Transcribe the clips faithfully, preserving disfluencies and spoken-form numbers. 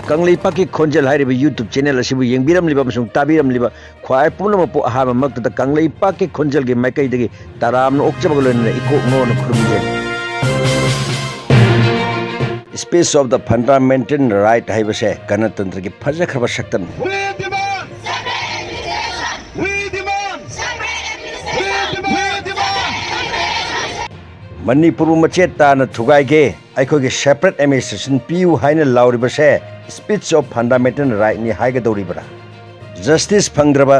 ꯀꯪꯂꯩꯄꯥꯛꯀꯤ ꯈꯣꯟꯖꯦꯜ ꯍꯥꯏꯔꯤꯕ YouTube ꯆꯦꯅꯦꯜ ꯑꯁꯤꯕꯨ ꯌꯦꯡꯕꯤꯔꯝꯂꯤꯕ ꯑꯃꯁꯨꯡ ꯇꯥꯕꯤꯔꯝꯂꯤꯕ ꯈ꯭ꯋꯥꯏ ꯄꯨꯝꯅꯃꯛꯄꯨ ꯑꯍꯥꯟꯕꯃꯛꯇꯗ ꯀꯪꯂꯩꯄꯥꯛꯀꯤ ꯈꯣꯟꯖꯦꯜꯒꯤ ꯃꯥꯏꯀꯩꯗꯒꯤ ꯇꯔꯥꯝꯅ ꯑꯣꯛꯆꯕꯒ ꯂꯣꯏꯅꯅ ꯏꯀꯣꯛ ꯅꯣꯟꯅ ꯈꯨꯔꯨꯝꯖꯔꯤ꯫ Speech of the Fundamental Right ꯍꯥꯏꯕꯁꯦ ꯒꯅꯇꯟꯇ꯭ꯔꯒꯤ ꯐꯖꯈ꯭ꯔꯕ ꯁꯛꯇꯝꯅꯤ꯫ We demand! We demand! We demand! ꯃꯅꯤꯄꯨꯔꯕꯨ ꯃꯆꯦꯠ ꯇꯥꯅ ꯊꯨꯒꯥꯏꯒꯦ, ꯑꯩꯈꯣꯏꯒꯤ separate administration ꯄꯤꯌꯨ ꯍꯥꯏꯅ ꯂꯥꯎꯔꯤꯕꯁꯦ Speech of Fundamental Rightꯅꯤ ꯍꯥꯏꯒꯗꯧꯔꯤꯕ꯭ꯔꯥ? Justice ꯐꯪꯗ꯭ꯔꯕ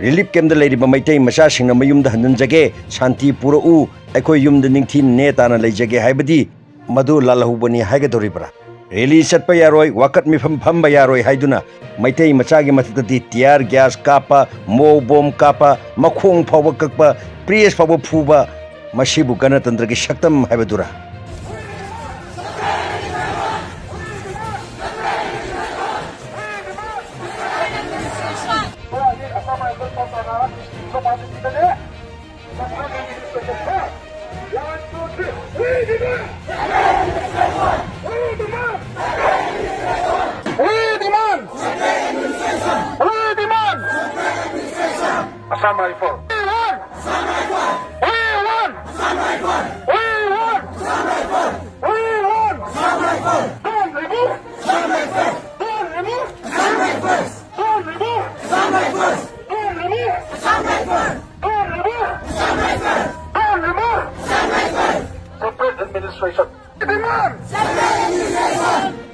relief campꯇ ꯂꯩꯔꯤꯕ ꯃꯩꯇꯩ ꯃꯆꯥꯁꯤꯡꯅ ꯃꯌꯨꯝꯗ ꯍꯟꯖꯤꯟꯖꯒꯦ, ꯁꯥꯟꯇꯤ ꯄꯨꯔꯛꯎ, ꯑꯩꯈꯣꯏ ꯌꯨꯝꯗ ꯅꯤꯡꯊꯤ ꯅꯦ ꯇꯥꯅ ꯂꯩꯖꯒꯦ ꯍꯥꯏꯕꯗꯤ ꯃꯗꯨ ꯂꯥꯜꯍꯧꯕꯅꯤ ꯍꯥꯏꯒꯗꯧꯔꯤꯕ꯭ꯔꯥ? Rally ꯆꯠꯄ ꯌꯥꯔꯣꯏ, ꯋꯥꯀꯠ ꯃꯤꯐꯝ ꯐꯝꯕ ꯌꯥꯔꯣꯏ ꯍꯥꯏꯗꯨꯅ ꯃꯩꯇꯩ ꯃꯆꯥꯒꯤ ꯃꯊꯛꯇꯗꯤ tear gas ꯀꯥꯞꯄ, ꯃꯣ ꯕꯣꯝ ꯀꯥꯞꯄ, ꯃꯈꯣꯡ ꯐꯥꯎꯕ ꯀꯛꯄ, press ꯐꯥꯎꯕ ꯐꯨꯕ, ꯃꯁꯤꯕꯨ ꯒꯅꯇꯟꯇ꯭ꯔꯒꯤ ꯁꯛꯇꯝ ꯍꯥꯏꯕꯗꯨꯔꯥ? We demand! We demand! We demand! Assam Rifle. We want! We want! We want! We want! Don't remove! Don't remove! Don't remove! Don't remove! Don't remove! Don't remove! Separate administration. Demand!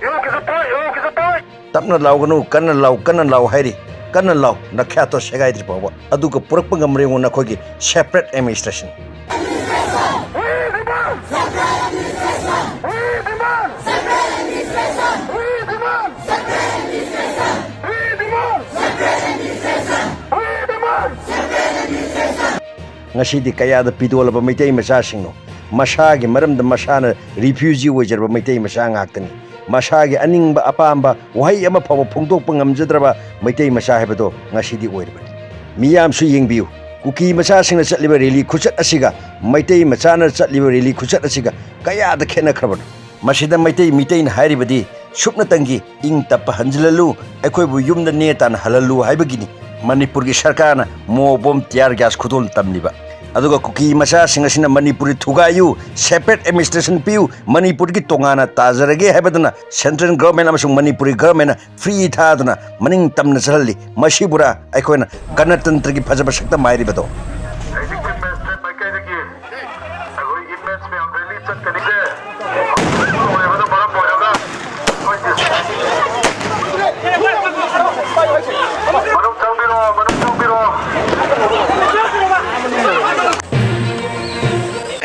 You disappoint! You disappoint! ꯇꯞꯅ ꯂꯥꯎꯒꯅꯨ, ꯀꯟꯅ ꯂꯥꯎ, ꯀꯟꯅ ꯂꯥꯎ ꯍꯥꯏꯔꯤ꯫ ꯀꯟꯅ ꯂꯥꯎ, ꯅꯈ꯭ꯌꯥꯠꯇꯣ ꯁꯦꯒꯥꯏꯗ꯭ꯔꯤ ꯐꯥꯎꯕ꯫ ꯑꯗꯨꯒ ꯄꯨꯔꯛꯄ ꯉꯝꯕ꯭ꯔꯥ ꯌꯦꯡꯉꯨ ꯅꯈꯣꯏꯒꯤ separate administration꯫ We demand! We demand! We demand! We demand! We demand! ꯉꯁꯤꯗꯤ ꯀꯌꯥꯗ ꯄꯤꯗꯣꯜꯂꯕ ꯃꯩꯇꯩ ꯃꯆꯥꯁꯤꯡꯅꯣ꯫ ꯃꯁꯥꯒꯤ ꯃꯔꯝꯗ ꯃꯁꯥꯅ refugee ꯑꯣꯏꯖꯔꯕ ꯃꯩꯇꯩ ꯃꯆꯥ ꯉꯥꯛꯇꯅꯤ꯫ ꯃꯁꯥꯒꯤ ꯑꯅꯤꯡꯕ ꯑꯄꯥꯝꯕ ꯋꯥꯍꯩ ꯑꯃ ꯐꯥꯎꯕ ꯐꯣꯡꯗꯣꯛꯄ ꯉꯝꯖꯗ꯭ꯔꯕ ꯃꯩꯇꯩ ꯃꯆꯥ ꯍꯥꯏꯕꯗꯣ ꯉꯁꯤꯗꯤ ꯑꯣꯏꯔꯕꯅꯤ꯫ ꯃꯤꯌꯥꯝꯁꯨ ꯌꯦꯡꯕꯤꯌꯨ, ꯀꯨꯀꯤ ꯃꯆꯥꯁꯤꯡꯅ ꯆꯠꯂꯤꯕ rally ꯈꯨꯆꯠ ꯑꯁꯤꯒ ꯃꯩꯇꯩ ꯃꯆꯥꯅ ꯆꯠꯂꯤꯕ rally ꯈꯨꯆꯠ ꯑꯁꯤꯒ ꯀꯌꯥꯗ ꯈꯦꯠꯅꯈ꯭ꯔꯕꯅꯣ꯫ ꯃꯁꯤꯗ ꯃꯩꯇꯩ ꯃꯤꯇꯩꯅ ꯍꯥꯏꯔꯤꯕꯗꯤ ꯁꯨꯞꯅꯇꯪꯒꯤ ꯏꯪ ꯇꯞꯄ ꯍꯟꯖꯤꯜꯍꯜꯂꯨ, ꯑꯩꯈꯣꯏꯕꯨ ꯌꯨꯝꯗ ꯅꯦ ꯇꯥꯅ ꯍꯜꯍꯜꯂꯨ ꯍꯥꯏꯕꯒꯤꯅꯤ ꯃꯅꯤꯄꯨꯔꯒꯤ ꯁꯔꯀꯥꯔꯅ ꯃꯣ ꯕꯣꯝ ꯇꯤꯌꯥꯔ ꯒ꯭ꯌꯥꯁ ꯈꯨꯗꯣꯜ ꯇꯝꯂꯤꯕ꯫ ꯑꯗꯨꯒ ꯀꯨꯀꯤ ꯃꯆꯥꯁꯤꯡ ꯑꯁꯤꯅ ꯃꯅꯤꯄꯨꯔꯤ ꯊꯨꯒꯥꯏꯌꯨ, separate administration ꯄꯤꯌꯨ, ꯃꯅꯤꯄꯨꯔꯒꯤ ꯇꯣꯉꯥꯟꯅ ꯇꯥꯖꯔꯒꯦ ꯍꯥꯏꯕꯗꯨꯅ central government ꯑꯃꯁꯨꯡ ꯃꯅꯤꯄꯨꯔꯤ government ꯅ free ꯊꯥꯗꯨꯅ ꯃꯅꯤꯡ ꯇꯝꯅ ꯆꯠꯍꯜꯂꯤ꯫ ꯃꯁꯤꯕꯨꯔꯥ ꯑꯩꯈꯣꯏꯅ ꯒꯅꯇꯟꯇ꯭ꯔꯒꯤ ꯐꯖꯕ ꯁꯛꯇꯝ ꯍꯥꯏꯔꯤꯕꯗꯣ? ꯍꯧꯖꯤꯛꯇꯤ ꯃꯦꯠꯁꯁꯦ ꯃꯥꯏꯀꯩꯗꯒꯤ ꯑꯩꯈꯣꯏꯒꯤ ꯃꯦꯠꯁ ꯃꯌꯥꯝ ꯔꯦꯂꯤ ꯆꯠꯀꯅꯤꯁꯦ꯫ ꯂꯣꯏꯕꯅ ꯃꯔꯝ ꯑꯣꯏꯔꯒ ꯑꯩꯈꯣꯏꯒꯤ ꯃꯅꯨꯡ ꯆꯪꯕꯤꯔꯣ, ꯃꯅꯨꯡ ꯆꯪꯕꯤꯔꯣ꯫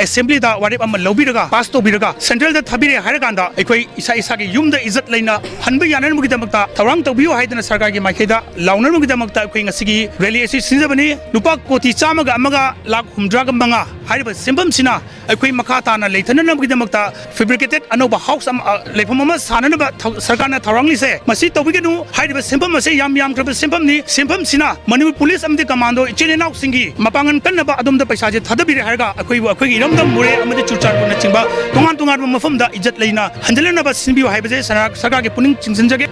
ꯑꯦꯁꯦꯝꯕ꯭ꯂꯤꯗ ꯋꯥꯔꯦꯞ ꯑꯃ ꯂꯧꯕꯤꯔꯒ, ꯄꯥꯁ ꯇꯧꯕꯤꯔꯒ, ꯁꯦꯟꯇ꯭ꯔꯦꯜꯗ ꯊꯥꯕꯤꯔꯦ ꯍꯥꯏꯔꯀꯥꯟꯗ ꯑꯩꯈꯣꯏ ꯏꯁꯥ ꯏꯁꯥꯒꯤ ꯌꯨꯝꯗ ꯏꯖꯠ ꯂꯩꯅ ꯍꯟꯕ ꯌꯥꯅꯅꯕꯒꯤꯗꯃꯛꯇ ꯊꯧꯔꯥꯡ ꯇꯧꯕꯤꯌꯨ ꯍꯥꯏꯗꯅ ꯁꯔꯀꯥꯔꯒꯤ ꯃꯥꯏꯀꯩꯗ ꯂꯥꯎꯅꯅꯕꯒꯤꯗꯃꯛꯇ ꯑꯩꯈꯣꯏ ꯉꯁꯤꯒꯤ ꯔꯦꯂꯤ ꯑꯁꯤ ꯁꯤꯟꯖꯕꯅꯤ꯫ ꯂꯨꯄꯥ ꯀꯣꯇꯤ ꯆꯥꯝꯃꯒ ꯑꯃꯒ ꯂꯥꯈ ꯍꯨꯝꯗ꯭ꯔꯥꯒ ꯃꯉꯥ ꯍꯥꯏꯔꯤꯕ ꯁꯦꯟꯐꯝꯁꯤꯅ ꯑꯩꯈꯣꯏ ꯃꯈꯥ ꯇꯥꯅ ꯂꯩꯊꯅꯅꯕꯒꯤꯗꯃꯛꯇ fabricated ꯑꯅꯧꯕ ꯍꯥꯎꯁ ꯑꯃ, ꯑ, ꯂꯩꯐꯝ ꯑꯃ ꯁꯥꯅꯅꯕ ꯊꯧ-, ꯁꯔꯀꯥꯔꯅ ꯊꯧꯔꯥꯡꯂꯤꯁꯦ꯫ ꯃꯁꯤ ꯇꯧꯕꯤꯒꯅꯨ꯫ ꯍꯥꯏꯔꯤꯕ ꯁꯦꯟꯐꯝ ꯑꯁꯤ ꯌꯥꯝ ꯌꯥꯝꯈ꯭ꯔꯕ ꯁꯦꯟꯐꯝꯅꯤ꯫ ꯁꯦꯟꯐꯝꯁꯤꯅ ꯃꯅꯤꯄꯨꯔ ꯄꯨꯂꯤꯁ ꯑꯃꯗꯤ ꯀꯃꯥꯟꯗꯣ ꯏꯆꯤꯜ ꯏꯅꯥꯎꯁꯤꯡꯒꯤ ꯃꯄꯥꯡꯒꯜ ꯀꯟꯅꯕ ꯑꯗꯣꯝꯗ ꯄꯩꯁꯥꯁꯦ ꯊꯥꯗꯕꯤꯔꯦ ꯍꯥꯏꯔꯒ ꯑꯩꯈꯣꯏꯕꯨ ꯑꯩꯈꯣꯏꯒꯤ ꯏꯔꯝꯗꯝ ꯃꯣꯔꯦ ꯑꯃꯗꯤ ꯆꯨꯔꯆꯥꯟꯄꯨꯔꯅꯆꯤꯡꯕ ꯇꯣꯉꯥꯟ ꯇꯣꯉꯥꯟꯕ ꯃꯐꯝꯗ ꯏꯖꯠ ꯂꯩꯅ ꯍꯟꯖꯤꯜꯂꯛꯅꯕ ꯁꯤꯟꯕꯤꯌꯨ ꯍꯥꯏꯕꯁꯦ ꯁꯔ-, ꯁꯔꯀꯥꯔꯒꯤ ꯄꯨꯛꯅꯤꯡ ꯆꯤꯡꯁꯤꯟꯖꯒꯦ꯫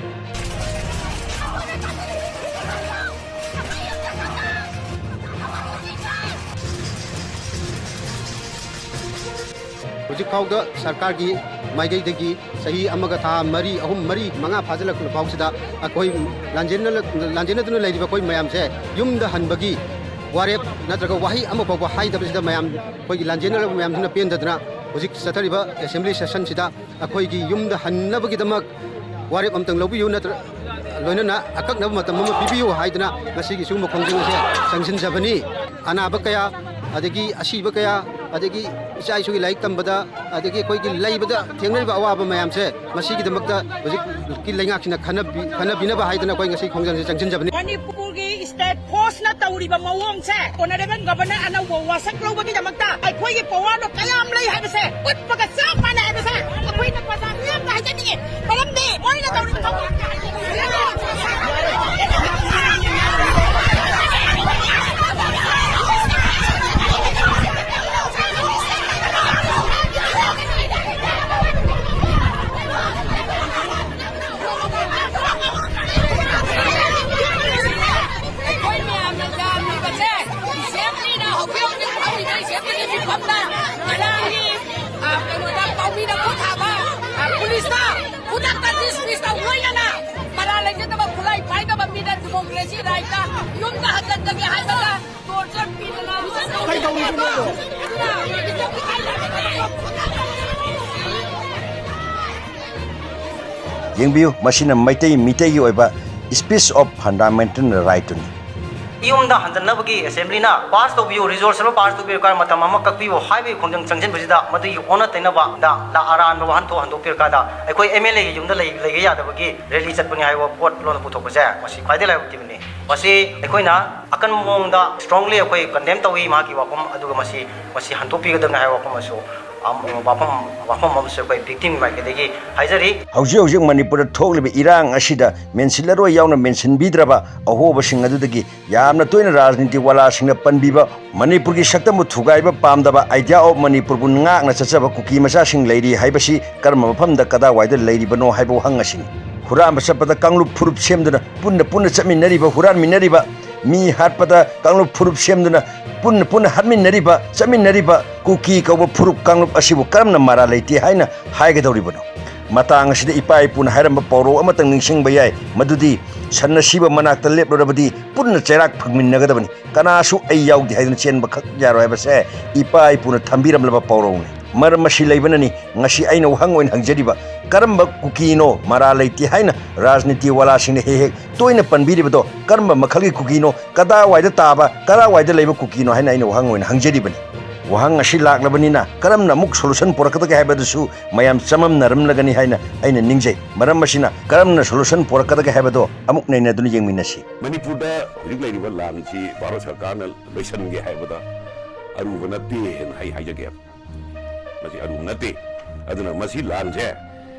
ꯍꯧꯖꯤꯛ ꯐꯥꯎꯗ ꯁꯔꯀꯥꯔꯒꯤ ꯃꯥꯏꯀꯩꯗꯒꯤ ꯆꯍꯤ ꯑꯃꯒ ꯊꯥ ꯃꯔꯤ, ꯑꯍꯨꯝ, ꯃꯔꯤ, ꯃꯉꯥ ꯐꯥꯖꯤꯜꯂꯛꯄ ꯐꯥꯎꯁꯤꯗ ꯑꯩꯈꯣꯏ ꯂꯥꯟꯖꯦꯟꯅ-, ꯂꯥꯟꯖꯦꯟꯅꯗꯨꯅ ꯂꯩꯔꯤꯕ ꯑꯩꯈꯣꯏ ꯃꯌꯥꯝꯁꯦ ꯌꯨꯝꯗ ꯍꯟꯕꯒꯤ ꯋꯥꯔꯦꯞ ꯅꯠꯇ꯭ꯔꯒ ꯋꯥꯍꯩ ꯑꯃ ꯐꯥꯎꯕ ꯍꯥꯏꯗꯕꯁꯤꯗ ꯃꯌꯥꯝ ꯑꯩꯈꯣꯏꯒꯤ ꯂꯥꯟꯖꯦꯟꯅꯔꯕ ꯃꯌꯥꯝꯁꯤꯅ ꯄꯦꯟꯗꯗꯅ ꯍꯧꯖꯤꯛ ꯆꯠꯊꯔꯤꯕ assembly session ꯁꯤꯗ ꯑꯩꯈꯣꯏꯒꯤ ꯌꯨꯝꯗ ꯍꯟꯅꯕꯒꯤꯗꯃꯛ ꯋꯥꯔꯦꯞ ꯑꯃꯇꯪ ꯂꯧꯕꯤꯌꯨ, ꯅꯠꯇ꯭ꯔ-, ꯂꯣꯏꯅꯅ ꯑꯀꯛꯅꯕ ꯃꯇꯝ ꯑꯃ ꯄꯤꯕꯤꯌꯨ ꯍꯥꯏꯗꯅ ꯉꯁꯤꯒꯤ ꯁꯤꯒꯨꯝꯕ ꯈꯣꯡꯖꯪ ꯑꯁꯦ ꯆꯪꯁꯤꯟꯖꯕꯅꯤ꯫ ꯑꯅꯥꯕ ꯀꯌꯥ, ꯑꯗꯒꯤ ꯑꯁꯤꯕ ꯀꯌꯥ, ꯑꯗꯒꯤ ꯏꯆꯥ ꯏꯁꯨꯒꯤ ꯂꯥꯏꯔꯤꯛ ꯇꯝꯕꯗ, ꯑꯗꯒꯤ ꯑꯩꯈꯣꯏꯒꯤ ꯂꯩꯕꯗ ꯊꯦꯡꯅꯔꯤꯕ ꯑꯋꯥꯕ ꯃꯌꯥꯝꯁꯦ, ꯃꯁꯤꯒꯤꯗꯃꯛꯇ ꯍꯧꯖꯤꯛꯀꯤ ꯂꯩꯉꯥꯛꯁꯤꯅ ꯈꯟꯅꯕꯤ-, ꯈꯟꯅꯕꯤꯅꯕ ꯍꯥꯏꯗꯅ ꯑꯩꯈꯣꯏ ꯉꯁꯤ ꯈꯣꯡꯖꯪꯁꯦ ꯆꯪꯁꯤꯟꯖꯕꯅꯤ꯫ ꯃꯅꯤꯄꯨꯔꯒꯤ state force ꯅ ꯇꯧꯔꯤꯕ ꯃꯑꯣꯡꯁꯦ, Honourable Governor ꯑꯅꯧꯕ ꯋꯥꯁꯛ ꯂꯧꯕꯒꯤꯗꯃꯛꯇ ꯑꯩꯈꯣꯏꯒꯤ power ꯗꯣ ꯀꯌꯥꯝ ꯂꯩ ꯍꯥꯏꯕꯁꯦ ꯎꯠꯄꯒ ꯆꯞ ꯃꯥꯟꯅꯩ ꯍꯥꯏꯕꯁꯦ ꯑꯩꯈꯣꯏꯅ ꯄ꯭ꯔꯖꯥ ꯃꯤꯌꯥꯝꯗ ꯍꯥꯏꯖꯅꯤꯡꯉꯤ꯫ ꯃꯔꯝꯗꯤ ꯃꯣꯏꯅ ꯇꯧꯔꯤꯕ ꯊꯧꯗꯣꯛ ꯌꯦꯡꯕꯤꯌꯨ, ꯃꯁꯤꯅ ꯃꯩꯇꯩ ꯃꯤꯇꯩꯒꯤ ꯑꯣꯏꯕ speech of fundamental rightꯇꯨꯅꯤ꯫ ꯌꯨꯝꯗ ꯍꯟꯖꯟꯅꯕꯒꯤ ꯑꯦꯁꯦꯝꯕ꯭ꯂꯤꯅ ꯄꯥꯁ ꯇꯧꯕꯤꯌꯨ, ꯔꯤꯖꯣꯂꯨꯁꯟ ꯑꯃ ꯄꯥꯁ ꯇꯧꯕꯤꯌꯨ, ꯀꯥꯏꯅ ꯃꯇꯝ ꯑꯃ ꯀꯛꯄꯤꯌꯨ ꯍꯥꯏꯕꯒꯤ ꯈꯣꯡꯖꯪ ꯆꯪꯁꯤꯟꯕꯁꯤꯗ ꯃꯗꯨꯒꯤ ꯑꯣꯟꯅ ꯇꯩꯅꯕꯗ ꯑꯔꯥꯟꯕ ꯋꯥꯍꯟꯊꯣꯛ ꯍꯟꯗꯣꯛꯄꯤꯔꯀꯥꯟꯗ ꯑꯩꯈꯣꯏ ꯑꯦꯝ ꯑꯦꯜ ꯑꯦꯒꯤ ꯌꯨꯝꯗ ꯂꯩ-, ꯂꯩꯕ ꯌꯥꯗꯕꯒꯤ ꯔꯦꯂꯤ ꯆꯠꯄꯅꯤ ꯍꯥꯏꯕ ꯄꯣꯠ ꯂꯣꯟꯅ ꯄꯨꯊꯣꯛꯄꯁꯦ ꯃꯁꯤ ꯈ꯭ꯋꯥꯏꯗꯒꯤ ꯂꯥꯏꯕꯛ ꯊꯤꯕꯅꯤ꯫ ꯃꯁꯤ ꯑꯩꯈꯣꯏꯅ ꯑꯀꯟꯕ ꯃꯑꯣꯡꯗ strongly ꯑꯩꯈꯣꯏ condemn ꯇꯧꯏ ꯃꯍꯥꯛꯀꯤ ꯋꯥꯐꯝ, ꯑꯗꯨꯒ ꯃꯁꯤ, ꯃꯁꯤ ꯍꯟꯗꯣꯛꯄꯤꯒꯗꯕꯅꯤ ꯍꯥꯏꯕ ꯋꯥꯐꯝ ꯑꯃꯁꯨ, ꯑꯝ, ꯋꯥꯐꯝ, ꯋꯥꯐꯝ ꯑꯃꯁꯨ ꯑꯩꯈꯣꯏ victimꯒꯤ ꯃꯥꯏꯀꯩꯗꯒꯤ ꯍꯥꯏꯖꯔꯤ꯫ ꯍꯧꯖꯤꯛ ꯍꯧꯖꯤꯛ ꯃꯅꯤꯄꯨꯔꯗ ꯊꯣꯛꯂꯤꯕ ꯏꯔꯥꯡ ꯑꯁꯤꯗ ꯃꯦꯟꯁꯤꯜꯂꯔꯣꯏ ꯌꯥꯎꯅ ꯃꯦꯟꯁꯤꯟꯕꯤꯗ꯭ꯔꯕ ꯑꯍꯣꯕꯁꯤꯡ ꯑꯗꯨꯗꯒꯤ ꯌꯥꯝꯅ ꯇꯣꯏꯅ ꯔꯥꯖꯅꯤꯇꯤ ꯋꯥꯂꯥꯁꯤꯡꯅ ꯄꯟꯕꯤꯕ, ꯃꯅꯤꯄꯨꯔꯒꯤ ꯁꯛꯇꯝꯕꯨ ꯊꯨꯒꯥꯏꯕ ꯄꯥꯝꯗꯕ, Idea of ꯃꯅꯤꯄꯨꯔꯕꯨ ꯉꯥꯛꯅ ꯆꯠꯆꯕ ꯀꯨꯀꯤ ꯃꯆꯥꯁꯤꯡ ꯂꯩꯔꯤ ꯍꯥꯏꯕꯁꯤ ꯀꯔꯝꯕ ꯃꯐꯝꯗ, ꯀꯗꯥꯏꯋꯥꯏꯗ ꯂꯩꯔꯤꯕꯅꯣ ꯍꯥꯏꯕ ꯋꯥꯍꯪ ꯑꯁꯤꯅꯤ꯫ ꯍꯨꯔꯥꯟꯕ ꯆꯠꯄꯗ ꯀꯥꯡꯂꯨꯞ ꯐꯨꯔꯨꯞ ꯁꯦꯝꯗꯨꯅ ꯄꯨꯟꯅ ꯄꯨꯟꯅ ꯆꯠꯃꯤꯟꯅꯔꯤꯕ, ꯍꯨꯔꯥꯟꯃꯤꯟꯅꯔꯤꯕ, ꯃꯤ ꯍꯥꯠꯄꯗ ꯀꯥꯡꯂꯨꯞ ꯐꯨꯔꯨꯞ ꯁꯦꯝꯗꯨꯅ ꯄꯨꯟꯅ ꯄꯨꯟꯅ ꯍꯥꯠꯃꯤꯟꯅꯔꯤꯕ, ꯆꯠꯃꯤꯟꯅꯔꯤꯕ ꯀꯨꯀꯤ ꯀꯧꯕ ꯐꯨꯔꯨꯞ ꯀꯥꯡꯂꯨꯞ ꯑꯁꯤꯕꯨ ꯀꯔꯝꯅ ꯃꯔꯥꯜ ꯂꯩꯇꯦ ꯍꯥꯏꯅ ꯍꯥꯏꯒꯗꯧꯔꯤꯕꯅꯣ? ꯃꯇꯥꯡ ꯑꯁꯤꯗ ꯏꯄꯥ ꯏꯄꯨꯅ ꯍꯥꯏꯔꯝꯕ ꯄꯥꯎꯔꯧ ꯑꯃꯇꯪ ꯅꯤꯡꯁꯤꯡꯕ ꯌꯥꯏ, ꯃꯗꯨꯗꯤ "ꯁꯟ ꯑꯁꯤꯕ ꯃꯅꯥꯛꯇ ꯂꯦꯞꯂꯨꯔꯕꯗꯤ ꯄꯨꯟꯅ ꯆꯩꯔꯥꯛ ꯐꯪꯃꯤꯟꯅꯒꯗꯕꯅꯤ, ꯀꯅꯥꯁꯨ ꯑꯩ ꯌꯥꯎꯗꯦ ꯍꯥꯏꯗꯨꯅ ꯆꯦꯟꯕ ꯈꯛ ꯌꯥꯔꯣꯏ" ꯍꯥꯏꯕꯁꯦ ꯏꯄꯥ ꯏꯄꯨꯅ ꯊꯝꯕꯤꯔꯝꯂꯕ ꯄꯥꯎꯔꯧꯅꯤ꯫ ꯃꯔꯝ ꯑꯁꯤ ꯂꯩꯕꯅꯅꯤ ꯉꯁꯤ ꯑꯩꯅ ꯋꯥꯍꯪ ꯑꯣꯏꯅ ꯍꯪꯖꯔꯤꯕ, ꯀꯔꯝꯕ ꯀꯨꯀꯤꯅꯣ ꯃꯔꯥꯜ ꯂꯩꯇꯦ ꯍꯥꯏꯅ ꯔꯥꯖꯅꯤꯇꯤ ꯋꯥꯂꯥꯁꯤꯡꯅ ꯍꯦꯛ ꯍꯦꯛ ꯇꯣꯏꯅ ꯄꯟꯕꯤꯔꯤꯕꯗꯣ? ꯀꯔꯝꯕ ꯃꯈꯜꯒꯤ ꯀꯨꯀꯤꯅꯣ? ꯀꯗꯥꯏꯋꯥꯏꯗ ꯇꯥꯕ, ꯀꯗꯥꯏꯋꯥꯏꯗ ꯂꯩꯕ ꯀꯨꯀꯤꯅꯣ ꯍꯥꯏꯅ ꯑꯩꯅ ꯋꯥꯍꯪ ꯑꯣꯏꯅ ꯍꯪꯖꯔꯤꯕꯅꯤ꯫ ꯋꯥꯍꯪ ꯑꯁꯤ ꯂꯥꯛꯂꯕꯅꯤꯅ ꯀꯔꯝꯅ ꯑꯃꯨꯛ solution ꯄꯨꯔꯛꯀꯗꯒꯦ ꯍꯥꯏꯕꯗꯨꯁꯨ ꯃꯌꯥꯝ ꯆꯃꯝꯅꯔꯝꯂꯒꯅꯤ ꯍꯥꯏꯅ ꯑꯩꯅ ꯅꯤꯡꯖꯩ꯫ ꯃꯔꯝ ꯑꯁꯤꯅ ꯀꯔꯝꯅ solution ꯄꯨꯔꯛꯀꯗꯒꯦ ꯍꯥꯏꯕꯗꯣ ꯑꯃꯨꯛ ꯅꯩꯅꯗꯨꯅ ꯌꯦꯡꯃꯤꯟꯅꯁꯤ꯫ ꯃꯅꯤꯄꯨꯔꯗ ꯍꯧꯖꯤꯛ ꯂꯩꯔꯤꯕ ꯂꯥꯟꯁꯤ ꯚꯥꯔꯠ ꯁꯔꯀꯥꯔꯅ ꯂꯣꯏꯁꯤꯟꯒꯦ ꯍꯥꯏꯕꯗ ꯑꯔꯨꯕ ꯅꯠꯇꯦ ꯍꯥꯏꯅ ꯑꯩ ꯍꯥꯏꯖꯒꯦ꯫ ꯃꯁꯤ ꯑꯔꯨꯕ ꯅꯠꯇꯦ꯫ ꯑꯗꯨꯅ ꯃꯁꯤ ꯂꯥꯟꯁꯦ, ꯑ,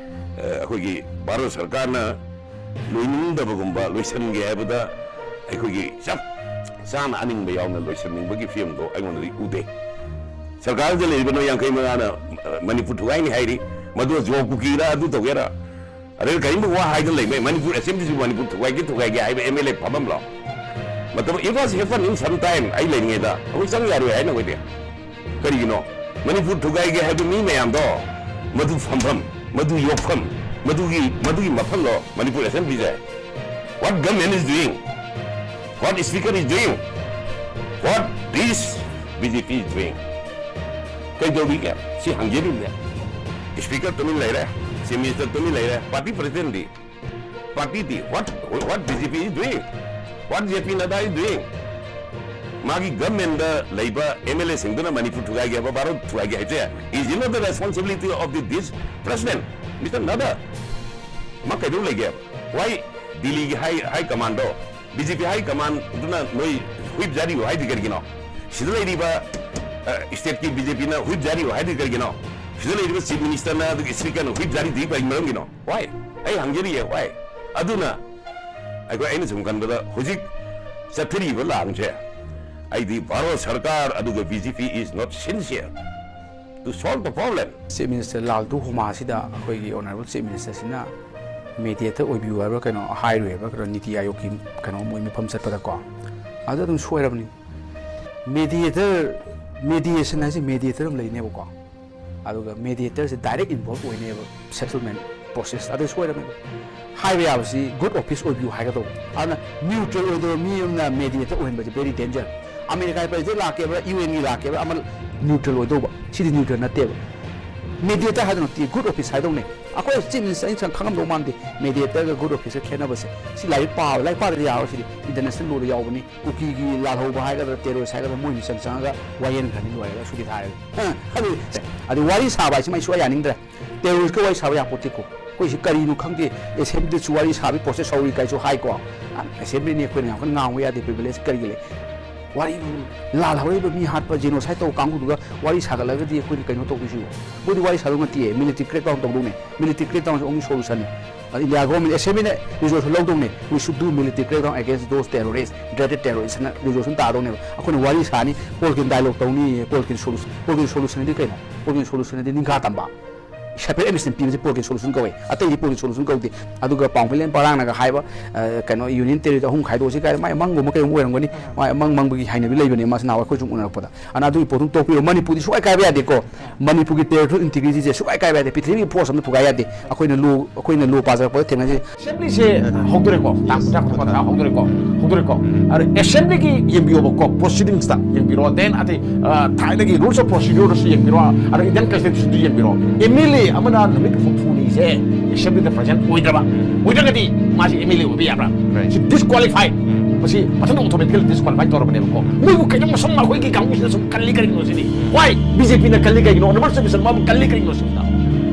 ꯑꯩꯈꯣꯏꯒꯤ ꯚꯥꯔꯠ ꯁꯔꯀꯥꯔꯅ ꯂꯣꯏꯅꯤꯡꯗꯕꯒꯨꯝꯕ, ꯂꯣꯏꯁꯤꯟꯒꯦ ꯍꯥꯏꯕꯗ ꯑꯩꯈꯣꯏꯒꯤ ꯆꯞ ꯆꯥꯅ ꯑꯅꯤꯡꯕ ꯌꯥꯎꯅ ꯂꯣꯏꯁꯤꯟꯅꯤꯡꯕꯒꯤ ꯐꯤꯕꯝꯗꯣ ꯑꯩꯉꯣꯟꯗꯗꯤ ꯎꯗꯦ꯫ ꯁꯔꯀꯥꯔꯗ ꯂꯩꯔꯤꯕ ꯅꯣꯏ ꯌꯥꯡꯈꯩ ꯃꯉꯥꯅ, ꯑ, ꯃꯅꯤꯄꯨꯔ ꯊꯨꯒꯥꯏꯅꯤ ꯍꯥꯏꯔꯤ, ꯃꯗꯨ ꯖꯣ ꯀꯨꯀꯤꯔ ꯑꯗꯨ ꯇꯧꯒꯦꯔꯥ, ꯑꯗꯩ ꯀꯔꯤꯒꯨꯝꯕ ꯋꯥ ꯍꯥꯏꯗꯅ ꯂꯩꯕ, ꯃꯅꯤꯄꯨꯔ ꯑꯦꯁꯦꯝꯕ꯭ꯂꯤꯁꯤꯕꯨ ꯃꯅꯤꯄꯨꯔ ꯊꯨꯒꯥꯏꯒꯦ, ꯊꯨꯒꯥꯏꯒꯦ ꯍꯥꯏꯕ ꯑꯦꯝ ꯑꯦꯜ ꯑꯦ ꯐꯝꯐꯝꯂꯣ? ꯃꯇꯝ, it was happen in some time, ꯑꯩ ꯂꯩꯔꯤꯉꯩꯗ ꯑꯩꯈꯣꯏ ꯆꯪ ꯌꯥꯔꯣꯏ ꯍꯥꯏꯅ ꯑꯩꯈꯣꯏꯗꯤ꯫ ꯀꯔꯤꯒꯤꯅꯣ? ꯃꯅꯤꯄꯨꯔ ꯊꯨꯒꯥꯏꯒꯦ ꯍꯥꯏꯕ ꯃꯤ ꯃꯌꯥꯝꯗꯣ, ꯃꯗꯨ ꯐꯝꯐꯝ, ꯃꯗꯨ ꯌꯣꯛꯐꯝ, ꯃꯗꯨꯒꯤ, ꯃꯗꯨꯒꯤ ꯃꯐꯝꯂꯣ Manipur ꯑꯦꯁꯦꯝꯕ꯭ꯂꯤꯁꯦ? What government is doing? What speaker is doing? What this B J P is doing? ꯀꯩꯗꯧꯔꯤꯒꯦ? ꯁꯤ ꯍꯪꯖꯔꯤꯕꯅꯦ꯫ Speaker ꯇꯨꯃꯤꯟ ꯂꯩꯔꯦ, Chief Minister ꯇꯨꯃꯤꯟ ꯂꯩꯔꯦ, party president D? Party D? What, what B J P is doing? What J P Nadda is doing? ꯃꯥꯒꯤ government ꯗ ꯂꯩꯕ M L A ꯁꯤꯡꯗꯨꯅ Manipur ꯊꯨꯒꯥꯏꯒꯦ ꯍꯥꯏꯕ, ꯚꯥꯔꯠ ꯊꯨꯒꯥꯏꯒꯦ ꯍꯥꯏꯕꯁꯦ, is it not the responsibility of the, this president, Mister Nadda? ꯃꯥ ꯀꯩꯗꯧ ꯂꯩꯒꯦ? Why ꯗꯤꯜꯂꯤꯒꯤ high, high command ꯗꯣ, B J P high command ꯗꯨꯅ ꯅꯣꯏ whip ꯖꯥꯔꯤꯌꯨ ꯍꯥꯏꯗꯤ ꯀꯔꯤꯒꯤꯅꯣ? ꯁꯤꯗ ꯂꯩꯔꯤꯕ, ꯑ, state ꯀꯤ B J P ꯅ whip ꯖꯥꯔꯤꯌꯨ ꯍꯥꯏꯗꯤ ꯀꯔꯤꯒꯤꯅꯣ? ꯁꯤꯗ ꯂꯩꯔꯤꯕ Chief Minister ꯅ ꯑꯗꯨꯒ Speaker ꯅ whip ꯖꯥꯔꯤꯗꯤ ꯀꯔꯤ ꯃꯔꯝꯒꯤꯅꯣ? Why? ꯑꯩ ꯍꯪꯖꯔꯤꯌꯦ, why? ꯑꯗꯨꯅ ꯑꯩꯈꯣꯏ, ꯑꯩꯅ ꯁꯨꯝ ꯈꯟꯕꯗ ꯍꯧꯖꯤꯛ ꯆꯠꯊꯔꯤꯕ ꯂꯥꯟꯁꯦ, ꯑꯩꯗꯤ ꯚꯥꯔꯠ ꯁꯔꯀꯥꯔ ꯑꯗꯨꯒ B J P is not sincere to solve the problem. Chief Minister ꯂꯥꯜ ꯗꯨ ꯍꯨꯃꯥꯁꯤꯗ ꯑꯩꯈꯣꯏꯒꯤ Honourable Chief Minister ꯁꯤꯅ mediator ꯑꯣꯏꯕꯤꯌꯨ ꯍꯥꯏꯕ꯭ꯔꯥ ꯀꯩꯅꯣ ꯍꯥꯏꯔꯨꯏ ꯍꯥꯏꯕ꯭ꯔꯥ ꯀꯩꯅꯣ, ꯅꯤꯇꯤ ꯑꯥꯌꯣꯒꯀꯤ ꯀꯩꯅꯣ ꯃꯣꯏ ꯃꯐꯝ ꯆꯠꯄꯗꯀꯣ, ꯑꯗꯨ ꯑꯗꯨꯝ ꯁꯣꯏꯔꯕꯅꯤ꯫ Mediator, mediation ꯍꯥꯏꯁꯦ mediator ꯑꯃ ꯂꯩꯅꯦꯕꯀꯣ, ꯑꯗꯨꯒ mediator ꯁꯦ direct involve ꯑꯣꯏꯅꯦꯕ settlement process, ꯑꯗꯨ ꯁꯣꯏꯔꯕꯅꯦꯕ꯫ ꯍꯥꯏꯕ ꯌꯥꯕꯁꯤ good office ꯑꯣꯏꯕꯤꯌꯨ ꯍꯥꯏꯒꯗꯧꯕ, ꯑꯗꯨꯅ neutral ꯑꯣꯏꯗꯕ ꯃꯤ ꯑꯃꯅ mediator ꯑꯣꯏꯍꯟꯕꯁꯦ very danger꯫ ꯑꯃꯦꯔꯤꯀꯥꯒꯤ president ꯂꯥꯛꯀꯦꯕ꯭ꯔꯥ, U N ꯒꯤ ꯂꯥꯛꯀꯦꯕ꯭ꯔꯥ, ꯑꯃ neutral ꯑꯣꯏꯗꯧꯕ, ꯁꯤꯗꯤ neutral ꯅꯠꯇꯦꯕ꯫ Mediator ꯍꯥꯏꯗꯧ ꯅꯠꯇꯦ, good office ꯍꯥꯏꯗꯧꯅꯦ꯫ ꯑꯩꯈꯣꯏ Chief Minister ꯑꯩꯅ ꯈꯪꯉꯝꯗꯧ ꯃꯥꯟꯗꯦ mediator ꯒ good office ꯀ ꯈꯦꯠꯅꯕꯁꯦ꯫ ꯁꯤ ꯂꯥꯏꯔꯤꯛ ꯄꯥꯕ, ꯂꯥꯏꯔꯤꯛ ꯄꯥꯗ꯭ꯔꯗꯤ ꯌꯥꯔꯣꯏ꯫ ꯁꯤꯗꯤ international law ꯗ ꯌꯥꯎꯕꯅꯤ꯫ ꯀꯨꯀꯤꯒꯤ ꯂꯥꯜꯍꯧꯕ ꯍꯥꯏꯒꯗ꯭ꯔꯥ, terrorist ꯍꯥꯏꯒꯗ꯭ꯔꯥ, ꯃꯣꯏ ꯃꯤꯆꯪ ꯆꯪꯉꯒ ꯋꯥꯌꯦꯟꯈ꯭ꯔꯅꯤ, ꯂꯣꯏꯔꯒ ꯁꯨꯇꯤ ꯊꯥꯔꯒ꯫ ꯑꯗꯨ, ꯑꯗꯨ ꯋꯥꯔꯤ ꯁꯥꯕ ꯍꯥꯏꯁꯤ ꯃꯩ ꯁꯨꯡꯌꯥ ꯌꯥꯅꯤꯡꯗ꯭ꯔꯦ꯫ Terrorist ꯀ ꯋꯥꯔꯤ ꯁꯥꯕ ꯌꯥꯄꯣꯠꯇꯦꯀꯣ꯫ ꯑꯩꯈꯣꯏꯁꯤ ꯀꯔꯤꯅꯣ ꯈꯪꯗꯦ, assembly ꯗꯁꯨ ꯋꯥꯔꯤ ꯁꯥꯕꯒꯤ process ꯍꯧꯔꯤ ꯀꯥꯏꯁꯨ ꯍꯥꯏꯀꯣ꯫ Assembly ꯅꯤ, ꯑꯩꯈꯣꯏꯅ ꯌꯥꯝ ꯀꯟꯅ ꯉꯥꯡꯕ ꯌꯥꯗꯦ, privilege ꯀꯔꯤꯒꯤ ꯂꯩ? ꯋꯥꯔꯤ, ꯂꯥꯜ ꯍꯧꯔꯛꯏꯕ ꯃꯤ ꯍꯥꯠꯄ, genocide ꯇꯧꯕ ꯀꯥꯡꯕꯨꯗꯨꯒ ꯋꯥꯔꯤ ꯁꯥꯒꯠꯂꯒꯗꯤ ꯑꯩꯈꯣꯏꯅ ꯀꯩꯅꯣ ꯇꯧꯗꯣꯏꯁꯤꯕꯣ? ꯃꯣꯏꯗꯤ ꯋꯥꯔꯤ ꯁꯥꯗꯧ ꯅꯠꯇꯦ, military crackdown ꯇꯧꯗꯧꯅꯦ꯫ Military crackdown ꯁꯦ only solution ꯅꯤ꯫ ꯑꯗ India government, assembly ꯅ resolution ꯂꯧꯗꯧꯅꯦ, "We should do military crackdown against those terrorists, dreaded terrorists" ꯍꯥꯏꯅ resolution ꯇꯥꯗꯧꯅꯦꯕ꯫ ꯑꯩꯈꯣꯏꯅ ꯋꯥꯔꯤ ꯁꯥꯅꯤ, ꯄꯣꯜꯀꯤꯟ dialogue ꯇꯧꯅꯤ, ꯄꯣꯜꯀꯤꯟ solution, ꯄꯣꯜꯀꯤꯟ solution ꯗꯤ ꯀꯩꯅꯣ? ꯄꯣꯜꯀꯤꯟ solution ꯗꯤ ꯅꯤꯡꯈꯥ ꯇꯝꯕ꯫ Separate administration ꯄꯤꯕꯁꯦ ꯄꯣꯠꯀꯤ ꯁꯣꯂꯨꯁꯟ ꯀꯧꯋꯦ, ꯑꯇꯩꯗꯤ ꯄꯣꯠꯀꯤ ꯁꯣꯂꯨꯁꯟ ꯀꯧꯗꯦ꯫ ꯑꯗꯨꯒ ꯄꯥꯎꯃꯩꯂꯦꯟ ꯄꯔꯥꯡꯅꯒ ꯍꯥꯏꯕ, ꯑ, ꯀꯩꯅꯣ, ꯌꯨꯅꯤꯌꯟ ꯇꯦꯔꯤꯇꯣꯔꯤ ꯑꯍꯨꯝ ꯈꯥꯏꯗꯣꯛꯑꯁꯤ ꯀꯥꯏꯅ, ꯃꯥꯏ ꯑꯃꯪꯕ ꯑꯃ ꯀꯩꯒꯨꯝꯕ ꯑꯣꯏꯔꯝꯒꯅꯤ꯫ ꯃꯥꯏ ꯑꯃꯪ ꯃꯪꯕꯒꯤ ꯍꯩꯅꯕꯤ ꯂꯩꯕꯅꯦ, ꯃꯥꯁꯤ ꯅꯍꯥꯟꯋꯥꯏ ꯑꯩꯈꯣꯏ ꯁꯨꯝ ꯎꯅꯔꯛꯄꯗ꯫ ꯑꯗꯨꯅ ꯑꯗꯨꯒꯤ ꯄꯣꯠꯇꯨ ꯇꯣꯛꯄꯤꯌꯣ꯫ ꯃꯅꯤꯄꯨꯔꯗꯤ ꯁꯨꯡꯀꯥꯏ ꯀꯥꯏꯕ ꯌꯥꯗꯦꯀꯣ꯫ ꯃꯅꯤꯄꯨꯔꯒꯤ territorial integrityꯁꯦ ꯁꯨꯡꯀꯥꯏ ꯀꯥꯏꯕ ꯌꯥꯗꯦ꯫ ꯄ꯭ꯔꯤꯊꯤꯕꯤꯒꯤ force ꯑꯃꯅ ꯊꯨꯒꯥꯏ ꯌꯥꯗꯦ꯫ ꯑꯩꯈꯣꯏꯅ law, ꯑꯩꯈꯣꯏꯅ law ꯄꯥꯖꯔꯛꯄꯗ ꯊꯦꯡꯅꯖꯩ꯫ Assemblyꯁꯦ ꯍꯧꯗꯣꯔꯦꯀꯣ, ꯇꯥꯡ ꯀꯨꯟꯊ꯭ꯔꯥ, ꯀꯨꯟꯊ꯭ꯔꯥ ꯍꯧꯗꯣꯔꯦꯀꯣ, ꯍꯧꯗꯣꯔꯦꯀꯣ꯫ ꯑꯗꯣ Assemblyꯒꯤ ꯌꯦꯡꯕꯤꯌꯣꯕꯀꯣ, proceedingsꯇ ꯌꯦꯡꯕꯤꯔꯣ, then ꯑꯇꯩ, ꯑ, ꯊꯥꯏꯅꯒꯤ rules of procedureꯗꯁꯨ ꯌꯦꯡꯕꯤꯔꯣ, ꯑꯗꯣ Indian Constitutionꯗꯁꯨ ꯌꯦꯡꯕꯤꯔꯣ꯫ MLA ꯑꯃꯅ ꯅꯨꯃꯤꯠ ꯍꯨꯝꯐꯨꯅꯤꯁꯦ Assemblyꯗ present ꯑꯣꯏꯗ꯭ꯔꯕ, ꯑꯣꯏꯗ꯭ꯔꯒꯗꯤ ꯃꯥꯁꯤ MLA ꯑꯣꯏꯕ ꯌꯥꯕ꯭ꯔꯥ? Right. ꯁꯤ disqualify꯫ ꯎꯝ꯫ ꯃꯁꯤ ꯃꯊꯟꯇ automatically disqualify ꯇꯧꯔꯕꯅꯦꯕꯀꯣ꯫ ꯎꯝ꯫ ꯃꯣꯏꯕꯨ ꯀꯩꯅꯣ ꯃꯁꯝ ꯑꯩꯈꯣꯏꯒꯤ ꯀꯥꯡꯕꯨꯁꯤꯅ ꯁꯨꯝ ꯀꯜꯂꯤ ꯀꯔꯤꯒꯤꯅꯣ ꯁꯤꯅꯤ? Why BJPꯅ ꯀꯜꯂꯤ ꯀꯩꯒꯤꯅꯣ? Honorable Chairperson ꯃꯥꯕꯨ ꯀꯜꯂꯤ ꯀꯔꯤꯒꯤꯅꯣ ꯁꯤꯅ?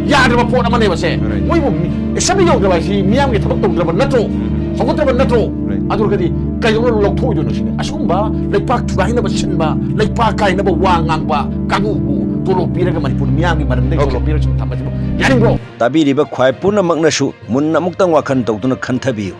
ꯌꯥꯗ꯭ꯔꯕ ꯄꯣꯠ ꯑꯃꯅꯦꯕ ꯁꯦ꯫ Right. ꯃꯣꯏꯕꯨ ꯃꯤ-, Assembly ꯌꯧꯗ꯭ꯔꯕ ꯍꯥꯏꯁꯤ ꯃꯤꯌꯥꯝꯒꯤ ꯊꯕꯛ ꯇꯧꯗ꯭ꯔꯕ ꯅꯠꯇ꯭ꯔꯣ? ꯎꯝ꯫ ꯍꯧꯒꯠꯇ꯭ꯔꯕ ꯅꯠꯇ꯭ꯔꯣ? Right. ꯑꯗꯨ ꯑꯣꯏꯔꯒꯗꯤ ꯀꯩꯗꯧꯅ ꯂꯧꯊꯣꯛꯑꯣꯏꯗꯣꯏꯅꯣ ꯁꯤꯅꯤ? ꯑꯁꯤꯒꯨꯝꯕ ꯂꯩꯄꯥꯛ ꯊꯨꯒꯥꯏꯅꯕ ꯁꯤꯟꯕ, ꯂꯩꯄꯥꯛ ꯀꯥꯏꯅꯕ ꯋꯥ ꯉꯥꯡꯕ ꯀꯥꯡꯕꯨꯕꯨ ꯇꯣꯂꯣꯞ ꯄꯤꯔꯒ ꯃꯅꯤꯄꯨꯔ ꯃꯤꯌꯥꯝꯒꯤ ꯃꯔꯝꯗ Okay. ꯇꯣꯂꯣꯞ ꯄꯤꯔꯒ ꯁꯨꯝ ꯊꯝꯕꯁꯤꯕꯨ ꯌꯥꯅꯤꯡꯕ꯭ꯔꯣ? ꯇꯥꯕꯤꯔꯤꯕ ꯈ꯭ꯋꯥꯏ ꯄꯨꯝꯅꯃꯛꯅꯁꯨ ꯃꯨꯟꯅ ꯑꯃꯨꯛꯇꯪ ꯋꯥꯈꯜ ꯇꯧꯗꯨꯅ ꯈꯟꯊꯕꯤꯌꯨ꯫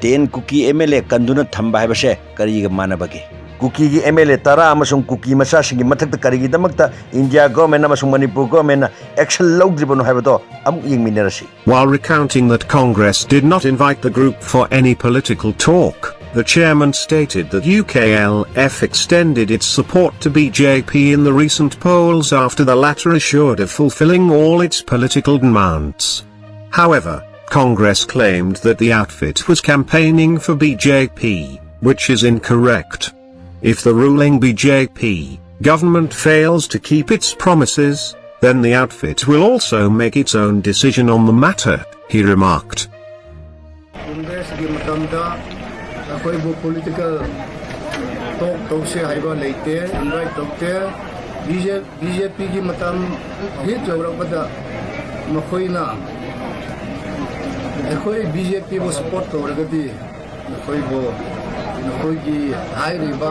Ten ꯀꯨꯀꯤ MLA ꯀꯟꯗꯨꯅ ꯊꯝꯕ ꯍꯥꯏꯕꯁꯦ ꯀꯔꯤꯒ ꯃꯥꯟꯅꯕꯒꯦ? ꯀꯨꯀꯤꯒꯤ MLA ꯇꯔꯥ ꯑꯃꯁꯨꯡ ꯀꯨꯀꯤ ꯃꯆꯥꯁꯤꯡꯒꯤ ꯃꯊꯛꯇ ꯀꯔꯤꯒꯤꯗꯃꯛꯇ India government ꯑꯃꯁꯨꯡ ꯃꯅꯤꯄꯨꯔ governmentꯅ action ꯂꯧꯗ꯭ꯔꯤꯕꯅꯣ ꯍꯥꯏꯕꯗꯣ ꯑꯃꯨꯛ ꯌꯦꯡꯃꯤꯟꯅꯔꯁꯤ꯫ While recounting that Congress did not invite the group for any political talk, the chairman stated that U K L F extended its support to B J P in the recent polls after the latter assured of fulfilling all its political demands. However, Congress claimed that the outfit was campaigning for B J P, which is incorrect. If the ruling B J P government fails to keep its promises, then the outfit will also make its own decision on the matter, he remarked. Congressꯀꯤ ꯃꯇꯝꯗ ꯑꯩꯈꯣꯏꯕꯨ political talk ꯇꯧꯁꯦ ꯍꯥꯏꯕ ꯂꯩꯇꯦ, invite ꯇꯧꯗꯦ꯫ BJP, BJPꯒꯤ ꯃꯇꯝ ꯍꯦꯛ ꯌꯧꯔꯛꯄꯗ ꯃꯈꯣꯏꯅ ꯑꯩꯈꯣꯏ BJPꯕꯨ support ꯇꯧꯔꯒꯗꯤ ꯅꯈꯣꯏꯕꯨ, ꯅꯈꯣꯏꯒꯤ ꯍꯥꯏꯔꯤꯕ,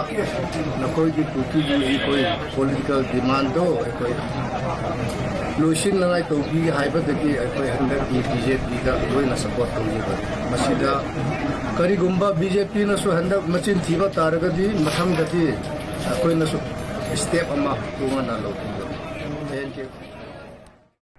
ꯅꯈꯣꯏꯒꯤ ꯀꯨꯀꯤꯒꯤ ꯑꯩꯈꯣꯏ political demandꯗꯣ ꯑꯩꯈꯣꯏ ꯂꯣꯏꯁꯤꯟꯅꯉꯥꯏ ꯇꯧꯕꯤ ꯍꯥꯏꯕꯗꯒꯤ ꯑꯩꯈꯣꯏ ꯍꯟꯗꯛꯀꯤ BJPꯗ ꯂꯣꯏꯅ support ꯇꯧꯖꯕꯅꯤ꯫ ꯃꯁꯤꯗ ꯀꯔꯤꯒꯨꯝꯕ BJPꯅꯁꯨ ꯍꯟꯗꯛ ꯃꯆꯤꯟ ꯊꯤꯕ ꯇꯥꯔꯒꯗꯤ ꯃꯊꯪꯗꯗꯤ ꯑꯩꯈꯣꯏꯅꯁꯨ step ꯑꯃ ꯇꯣꯉꯥꯟꯅ ꯂꯧꯈꯤꯒꯅꯤ꯫ Thank you꯫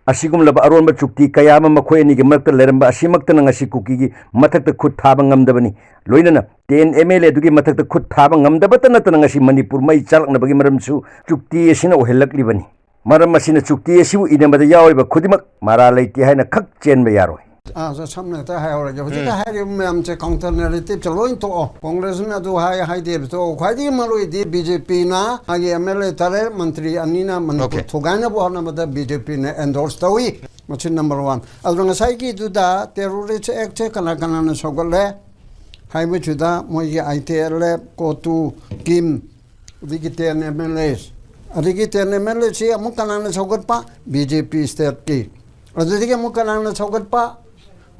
ꯑꯁꯤꯒꯨꯝꯂꯕ ꯑꯔꯣꯟꯕ ꯆꯨꯛꯇꯤ ꯀꯌꯥ ꯑꯃ ꯃꯈꯣꯏ ꯑꯅꯤꯒꯤ ꯃꯔꯛꯇ ꯂꯩꯔꯝꯕ ꯑꯁꯤꯃꯛꯇꯅ ꯉꯁꯤ ꯀꯨꯀꯤꯒꯤ ꯃꯊꯛꯇ ꯈꯨꯠ ꯊꯥꯕ ꯉꯝꯗꯕꯅꯤ꯫ ꯂꯣꯏꯅꯅ ꯇꯦꯟ ꯑꯦꯝ ꯑꯦꯜ ꯑꯦ ꯑꯗꯨꯒꯤ ꯃꯊꯛꯇ ꯈꯨꯠ ꯊꯥꯕ ꯉꯝꯗꯕꯇ ꯅꯠꯇꯅ ꯉꯁꯤ ꯃꯅꯤꯄꯨꯔ ꯃꯩ ꯆꯥꯛꯂꯛꯅꯕꯒꯤ ꯃꯔꯝꯁꯨ ꯆꯨꯛꯇꯤ ꯑꯁꯤꯅ ꯑꯣꯏꯍꯜꯂꯛꯂꯤꯕꯅꯤ꯫ ꯃꯔꯝ ꯑꯁꯤꯅ ꯆꯨꯛꯇꯤ ꯑꯁꯤꯕꯨ ꯏꯅꯕꯗ ꯌꯥꯎꯔꯤꯕ ꯈꯨꯗꯤꯡꯃꯛ ꯃꯔꯥ ꯂꯩꯇꯦ ꯍꯥꯏꯅ ꯈꯛ ꯆꯦꯟꯕ ꯌꯥꯔꯣꯏ꯫ ꯑꯥ, ꯁ-, ꯁꯝꯅ ꯍꯦꯛꯇ ꯍꯥꯏꯍꯧꯔꯒꯦ꯫ ꯍꯧꯖꯤꯛꯇ ꯎꯝ꯫ ꯍꯥꯏꯔꯤꯕ ꯃꯌꯥꯝꯁꯦ counter narrative ꯁꯦ ꯂꯣꯏ ꯇꯣꯛꯑꯣ꯫ ꯀꯣꯡꯒ꯭ꯔꯦꯁꯅ ꯑꯗꯨ ꯍꯥꯏ ꯍꯥꯏꯗꯦ ꯇꯣꯛꯑꯣ꯫ ꯈ꯭ꯋꯥꯏꯗꯒꯤ ꯃꯔꯨꯑꯣꯏꯗꯤ ꯕꯤ ꯖꯦ ꯄꯤꯅ ꯃꯥꯒꯤ ꯑꯦꯝ ꯑꯦꯜ ꯑꯦ ꯇꯔꯦꯠ, ꯃꯟꯇ꯭ꯔꯤ ꯑꯅꯤꯅ ꯃꯅꯤꯄꯨꯔ ꯑꯣꯀꯦ꯫ ꯊꯨꯒꯥꯏꯅꯕ ꯍꯣꯠꯅꯕꯗ ꯕꯤ ꯖꯦ ꯄꯤꯅ endorse ꯇꯧꯏ꯫ ꯃꯁꯤ number one꯫ ꯑꯗꯨꯅ ꯉꯁꯥꯏꯒꯤꯗꯨꯗ terrorist act ꯁꯦ ꯀꯅꯥ ꯀꯅꯥꯅ ꯁꯧꯒꯠꯂꯦ ꯍꯥꯏꯕꯁꯤꯗ ꯃꯣꯏꯒꯤ ꯑꯥꯏ ꯇꯤ ꯑꯦꯜ ꯑꯦꯐ, ꯀꯣꯇꯨ, ꯀꯤꯝ, ꯑꯗꯒꯤ ꯇꯦꯟ ꯑꯦꯝ ꯑꯦꯜ ꯑꯦ, ꯑꯗꯒꯤ ꯇꯦꯟ ꯑꯦꯝ ꯑꯦꯜ ꯑꯦ ꯁꯤ ꯑꯃꯨꯛ ꯀꯅꯥꯅ ꯁꯧꯒꯠꯄ? ꯕꯤ ꯖꯦ ꯄꯤ state ꯀꯤ꯫ ꯑꯗꯨꯗꯒꯤ ꯑꯃꯨꯛ ꯀꯅꯥꯅ ꯁꯧꯒꯠꯄ?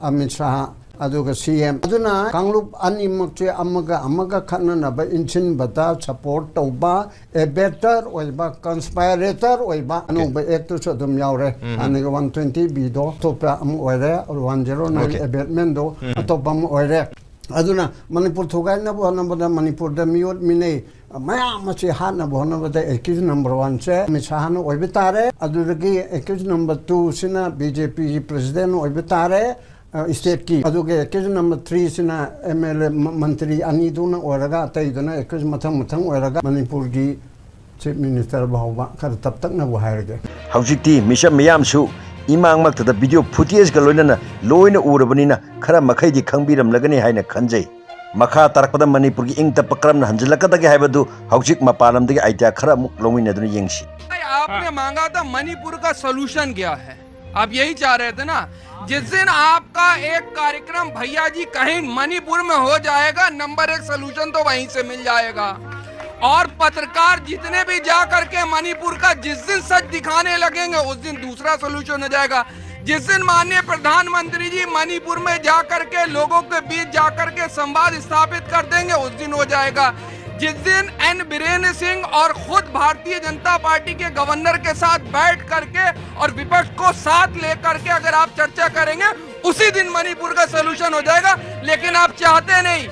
ꯑꯃꯤꯠ ꯁꯥꯍ, ꯑꯗꯨꯒ ꯁꯤ ꯑꯦꯝ꯫ ꯑꯗꯨꯅ ꯀꯥꯡꯂꯨꯞ ꯑꯅꯤꯃꯛꯁꯦ ꯑꯃꯒ ꯑꯃꯒ ꯈꯠꯅꯅꯕ ꯏꯟꯁꯤꯟꯕꯗ support ꯇꯧꯕ, abettor ꯑꯣꯏꯕ, conspirator ꯑꯣꯏꯕ ꯑꯅꯧꯕ act ꯇꯨꯁꯨ ꯑꯗꯨꯝ ꯌꯥꯎꯔꯦ꯫ ꯎꯝ꯫ ꯍꯥꯟꯅꯒꯤ one twenty B ꯗꯣ ꯑꯇꯣꯞꯄ ꯑꯃ ꯑꯣꯏꯔꯦ, one zero nine okay. Abetment ꯗꯣ ꯎꯝ꯫ ꯑꯇꯣꯞꯄ ꯑꯃ ꯑꯣꯏꯔꯦ꯫ ꯑꯗꯨꯅ ꯃꯅꯤꯄꯨꯔ ꯊꯨꯒꯥꯏꯅꯕ ꯍꯣꯠꯅꯕꯗ ꯃꯅꯤꯄꯨꯔꯗ ꯃꯤꯑꯣꯠ ꯃꯤꯅꯩ ꯃꯌꯥꯝ ꯑꯁꯤ ꯍꯥꯠꯅꯕ ꯍꯣꯠꯅꯕꯗ accused number one ꯁꯦ ꯑꯃꯤꯠ ꯁꯥꯍꯅ ꯑꯣꯏꯕ ꯇꯥꯔꯦ꯫ ꯑꯗꯨꯗꯒꯤ accused number two ꯁꯤꯅ ꯕꯤ ꯖꯦ ꯄꯤꯒꯤ president ꯑꯣꯏꯕ ꯇꯥꯔꯦ, ꯑ, state ꯀꯤ꯫ ꯑꯗꯨꯒ accused number three ꯁꯤꯅ ꯑꯦꯝ ꯑꯦꯜ ꯑꯦ, ꯃ-, ꯃꯟꯇ꯭ꯔꯤ ꯑꯅꯤꯗꯨꯅ ꯑꯣꯏꯔꯒ, ꯑꯇꯩꯗꯨꯅ accused ꯃꯊꯪ ꯃꯊꯪ ꯑꯣꯏꯔꯒ ꯃꯅꯤꯄꯨꯔꯒꯤ chief minister ꯐꯥꯎꯕ ꯈꯔ ꯇꯞꯇꯛꯅꯕꯨ ꯍꯥꯏꯔꯒꯦ꯫ ꯍꯧꯖꯤꯛꯇꯤ ꯃꯤꯆꯝ ꯃꯤꯌꯥꯝꯁꯨ ꯏꯃꯥꯡꯃꯛꯇꯗ video footage ꯀ ꯂꯣꯏꯅꯅ ꯂꯣꯏꯅ ꯎꯔꯕꯅꯤꯅ ꯈꯔ ꯃꯈꯩꯗꯤ ꯈꯪꯕꯤꯔꯝꯂꯒꯅꯤ ꯍꯥꯏꯅ ꯈꯟꯖꯩ꯫ ꯃꯈꯥ ꯇꯥꯔꯛꯄꯗ ꯃꯅꯤꯄꯨꯔꯒꯤ ꯏꯪ ꯇꯞꯄ ꯀꯔꯝꯅ ꯍꯟꯖꯤꯜꯂꯛꯀꯗꯒꯦ ꯍꯥꯏꯕꯗꯨ ꯍꯧꯖꯤꯛ ꯃꯄꯥꯟ ꯂꯝꯗꯒꯤ idea ꯈꯔ ꯑꯃꯨꯛ ꯂꯧꯃꯤꯟꯅꯗꯨꯅ ꯌꯦꯡꯁꯤ꯫ आपने मांगा था मणिपुर का solution क्या है, आप यही चाह रहे थे ना। जिस दिन आपका एक कार्यक्रम भैया जी कहीं मणिपुर में हो जाएगा, नंबर एक solution तो वहीं से मिल जाएगा। और पत्रकार जितने भी जा करके मणिपुर का जिस दिन सच दिखाने लगेंगे, उस दिन दूसरा solution हो जाएगा। जिस दिन माननीय प्रधानमंत्री जी मणिपुर में जा करके लोगों के बीच जा करके संवाद स्थापित कर देंगे, उस दिन हो जाएगा। जिस दिन एन बीरेंद्र सिंह और खुद भारतीय जनता पार्टी के गवर्नर के साथ बैठ करके और विपक्ष को साथ लेकर के अगर आप चर्चा करेंगे, उसी दिन मणिपुर का solution हो जाएगा। लेकिन आप चाहते नहीं,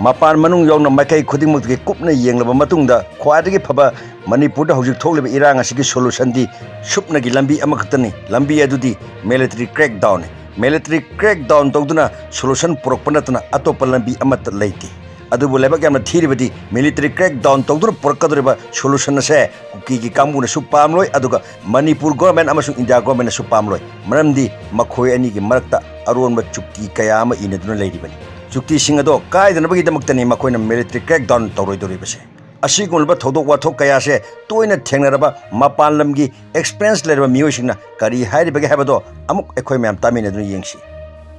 ꯃꯄꯥꯟ ꯃꯅꯨꯡ ꯌꯥꯎꯅ ꯃꯥꯏꯀꯩ ꯈꯨꯗꯤꯡꯃꯛꯇꯒꯤ ꯀꯨꯞꯅ ꯌꯦꯡꯂꯕ ꯃꯇꯨꯡꯗ ꯈ꯭ꯋꯥꯏꯗꯒꯤ ꯐꯕ ꯃꯅꯤꯄꯨꯔꯗ ꯍꯧꯖꯤꯛ ꯊꯣꯛꯂꯤꯕ ꯏꯔꯥꯡ ꯑꯁꯤꯒꯤ solutionꯗꯤ ꯁꯨꯞꯅꯒꯤ ꯂꯝꯕꯤ ꯑꯃꯈꯛꯇꯅꯤ꯫ ꯂꯝꯕꯤ ꯑꯗꯨꯗꯤ military crackdownꯅꯤ꯫ Military crackdown ꯇꯧꯗꯨꯅ solution ꯄꯨꯔꯛꯄ ꯅꯠꯇꯅ ꯑꯇꯣꯞꯄ ꯂꯝꯕꯤ ꯑꯃꯠꯇ ꯂꯩꯇꯦ꯫ ꯑꯗꯨꯕꯨ ꯂꯥꯏꯕꯛ ꯌꯥꯝꯅ ꯊꯤꯔꯤꯕꯗꯤ military crackdown ꯇꯧꯗꯨꯅ ꯄꯨꯔꯛꯀꯗꯧꯔꯤꯕ solution ꯑꯁꯦ ꯀꯨꯀꯤꯒꯤ ꯀꯥꯡꯕꯨꯅꯁꯨ ꯄꯥꯝꯂꯣꯏ, ꯑꯗꯨꯒ ꯃꯅꯤꯄꯨꯔ government ꯑꯃꯁꯨꯡ ꯏꯟꯗꯤꯌꯥ governmentꯅꯁꯨ ꯄꯥꯝꯂꯣꯏ꯫ ꯃꯔꯝꯗꯤ ꯃꯈꯣꯏ ꯑꯅꯤꯒꯤ ꯃꯔꯛꯇ ꯑꯔꯣꯟꯕ ꯆꯨꯛꯇꯤ ꯀꯌꯥ ꯑꯃ ꯏꯅꯗꯨꯅ ꯂꯩꯔꯤꯕꯅꯤ꯫ ꯆꯨꯛꯇꯤꯁꯤꯡ ꯑꯗꯣ ꯀꯥꯏꯗꯅꯕꯒꯤꯗꯃꯛꯇꯅꯤ ꯃꯈꯣꯏꯅ military crackdown ꯇꯧꯔꯣꯏꯗꯧꯔꯤꯕꯁꯦ꯫ ꯑꯁꯤꯒꯨꯝꯂꯕ ꯊꯧꯗꯣꯛ ꯋꯥꯊꯣꯛ ꯀꯌꯥꯁꯦ ꯇꯣꯏꯅ ꯊꯦꯡꯅꯔꯕ ꯃꯄꯥꯟ ꯂꯝꯒꯤ experience ꯂꯩꯔꯕ ꯃꯤꯑꯣꯏꯁꯤꯡꯅ ꯀꯔꯤ ꯍꯥꯏꯔꯤꯕꯒꯦ ꯍꯥꯏꯕꯗꯣ ꯑꯃꯨꯛ ꯑꯩꯈꯣꯏ ꯃꯌꯥꯝ ꯇꯥꯃꯤꯟꯅꯗꯨꯅ ꯌꯦꯡꯁꯤ꯫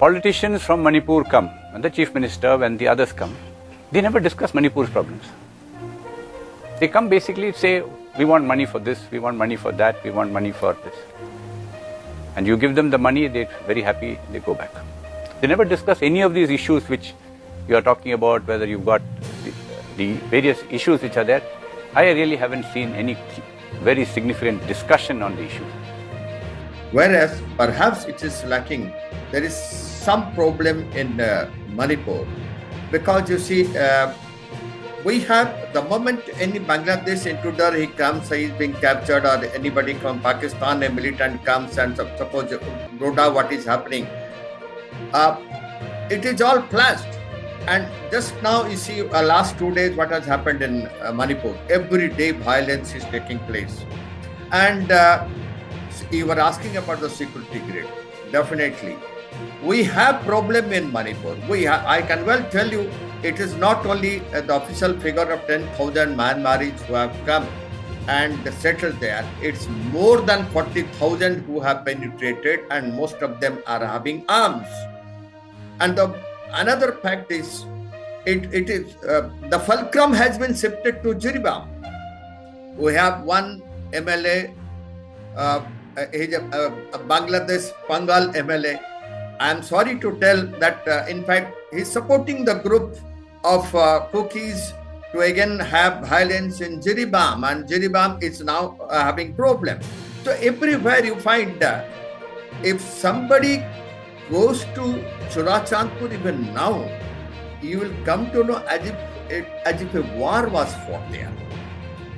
Politicians from Manipur come, and the Chief Minister and the others come, they never discuss Manipur's problems. They come basically say, "We want money for this, we want money for that, we want money for this." And you give them the money, they're very happy, they go back. They never discuss any of these issues which you are talking about, whether you've got the, the various issues which are there. I really haven't seen any very significant discussion on the issues. Whereas perhaps it is lacking, there is some problem in uh, Manipur, because you see, uh, we have, the moment any Bangladesh intruder, he comes, he is being captured, or anybody from Pakistan, a militant comes and sup- suppose Doda, what is happening? Uh, it is all planned. And just now you see, uh, last two days what has happened in uh, Manipur. Every day violence is taking place. And uh, you were asking about the security grid. Definitely. We have problem in Manipur. We ha- I can well tell you, it is not only uh, the official figure of ten thousand Myanmaris who have come and settled there. It's more than forty thousand who have penetrated, and most of them are having arms. And the another fact is, it, it is uh, the fulcrum has been shifted to Jiribam. We have one M L A, uh, uh, he's a, a, a Bangladesh Pangal M L A. I am sorry to tell that, uh, in fact, he's supporting the group of uh, Kukis to again have violence in Jiribam, and Jiribam is now uh, having problem. So everywhere you find, uh, if somebody goes to Churachandpur even now, You will come to know as if, as if a war was fought there.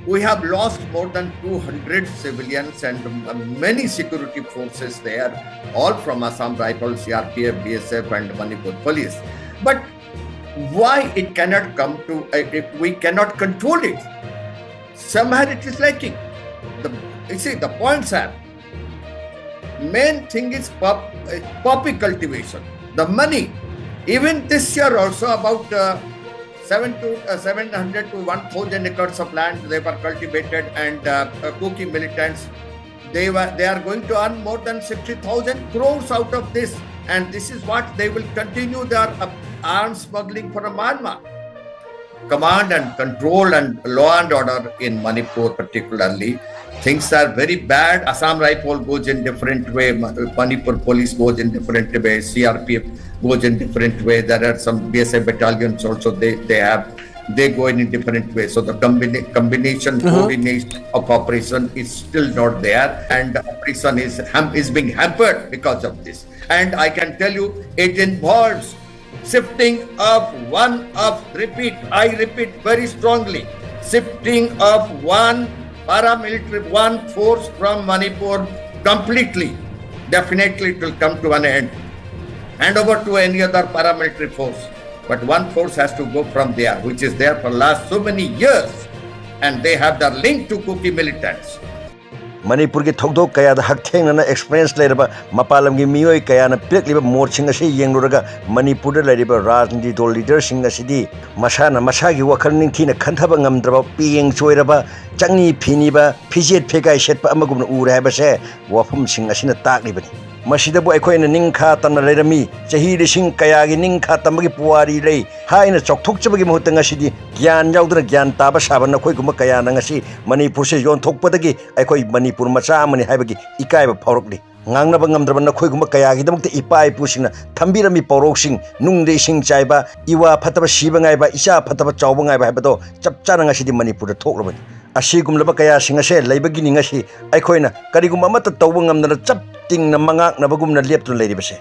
We have lost more than two hundred civilians and, uh, many security forces there, all from Assam Rifles, C R P F, B S F, and Manipur Police. But why it cannot come to, uh, it, we cannot control it? Somewhere it is lacking. The, you see, the points are, main thing is pop, uh, poppy cultivation. The money, even this year also, about, uh, seven to, uh, seven hundred to one thousand acres of land they were cultivated, and, uh, uh, Kuki militants, they were, they are going to earn more than sixty thousand crores out of this, and this is what they will continue their, uh, arms smuggling from Myanmar. Command and control and law and order in Manipur particularly, things are very bad. Assam Rifle goes in different way, Ma-, Manipur Police goes in different way, C R P F goes in different way. There are some B S F battalions also, they, they have, they go in a different way. So the combina-, combination, coordination of operation is still not there, and operation is ham-, is being hampered because of this. And I can tell you, it involves shifting of one of, repeat, I repeat very strongly, shifting of one paramilitary, one force from Manipur completely. Definitely it will come to an end. Hand over to any other paramilitary force. But one force has to go from there, which is there for last so many years. And they have the link to Kuki militants. ꯃꯅꯤꯄꯨꯔꯒꯤ ꯊꯧꯗꯣꯛ ꯀꯌꯥꯗ ꯍꯛꯊꯦꯡꯅꯅ experience ꯂꯩꯔꯕ ꯃꯄꯥꯟ ꯂꯝꯒꯤ ꯃꯤꯑꯣꯏ ꯀꯌꯥꯅ ꯄꯤꯔꯛꯂꯤꯕ ꯃꯣꯠꯁꯤꯡ ꯑꯁꯤ ꯌꯦꯡꯂꯨꯔꯒ, ꯃꯅꯤꯄꯨꯔꯗ ꯂꯩꯔꯤꯕ ꯔꯥꯖꯅꯤꯇꯤ ꯗꯣꯜ ꯂꯤꯗꯔꯁꯤꯡ ꯑꯁꯤꯗꯤ ꯃꯁꯥꯅ ꯃꯁꯥꯒꯤ ꯋꯥꯈꯜ ꯅꯤꯡꯊꯤꯅ ꯈꯟꯊꯕ ꯉꯝꯗ꯭ꯔꯕ, ꯄꯤꯌꯦꯡ ꯆꯣꯏꯔꯕ, ꯆꯪꯅꯤ ꯐꯤꯅꯤꯕ, ꯐꯤꯖꯦꯠ ꯐꯤꯒꯥꯏ ꯁꯦꯠꯄ ꯑꯃꯒꯨꯝꯅ ꯎꯔꯦ ꯍꯥꯏꯕꯁꯦ ꯋꯥꯐꯝꯁꯤꯡ ꯑꯁꯤꯅ ꯇꯥꯛꯂꯤꯕꯅꯤ꯫ ꯃꯁꯤꯗꯕꯨ ꯑꯩꯈꯣꯏꯅ ꯅꯤꯡꯈꯥ ꯇꯝꯅ ꯂꯩꯔꯝꯃꯤ꯫ ꯆꯍꯤ ꯂꯤꯁꯤꯡ ꯀꯌꯥꯒꯤ ꯅꯤꯡꯈꯥ ꯇꯝꯕꯒꯤ ꯄꯨꯋꯥꯔꯤ ꯂꯩ ꯍꯥꯏꯅ ꯆꯥꯎꯊꯣꯛꯆꯕꯒꯤ ꯃꯍꯨꯠꯇ, ꯉꯁꯤꯗꯤ ꯒ꯭ꯌꯥꯟ ꯌꯥꯎꯗꯅ ꯒ꯭ꯌꯥꯟ ꯇꯥꯕ ꯁꯥꯕ ꯅꯈꯣꯏꯒꯨꯝꯕ ꯀꯌꯥꯅ ꯉꯁꯤ ꯃꯅꯤꯄꯨꯔꯁꯦ ꯌꯣꯟꯊꯣꯛꯄꯗꯒꯤ ꯑꯩꯈꯣꯏ ꯃꯅꯤꯄꯨꯔ ꯃꯆꯥ ꯑꯃꯅꯤ ꯍꯥꯏꯕꯒꯤ ꯏꯀꯥꯏꯕ ꯐꯥꯎꯔꯛꯂꯤ꯫ ꯉꯥꯡꯅꯕ ꯉꯝꯗ꯭ꯔꯕ ꯅꯈꯣꯏꯒꯨꯝꯕ ꯀꯌꯥꯒꯤꯗꯃꯛꯇ ꯏꯄꯥ ꯏꯄꯨꯁꯤꯡꯅ ꯊꯝꯕꯤꯔꯝꯃꯤ ꯄꯥꯎꯔꯧꯁꯤꯡ, ꯅꯨꯡꯗ ꯏꯁꯤꯡ ꯆꯥꯏꯕ, ꯏꯋꯥ ꯐꯠꯇꯕ ꯁꯤꯕ ꯉꯥꯏꯕ, ꯏꯆꯥ ꯐꯠꯇꯕ ꯆꯥꯎꯕ ꯉꯥꯏꯕ ꯍꯥꯏꯕꯗꯣ ꯆꯞ ꯆꯥꯅ ꯉꯁꯤꯗꯤ ꯃꯅꯤꯄꯨꯔꯗ ꯊꯣꯛꯂꯕꯅꯤ꯫ ꯑꯁꯤꯒꯨꯝꯂꯕ ꯀꯌꯥꯁꯤꯡ ꯑꯁꯦ ꯂꯩꯕꯒꯤꯅꯤ ꯉꯁꯤ ꯑꯩꯈꯣꯏꯅ ꯀꯔꯤꯒꯨꯝꯕ ꯑꯃꯠꯇ ꯇꯧꯕ ꯉꯝꯗꯅ ꯆꯞ ꯇꯤꯡꯅ ꯃꯉꯥꯛꯅꯕꯒꯨꯝꯅ ꯂꯦꯞꯇꯨꯅ ꯂꯩꯔꯤꯕꯁꯦ꯫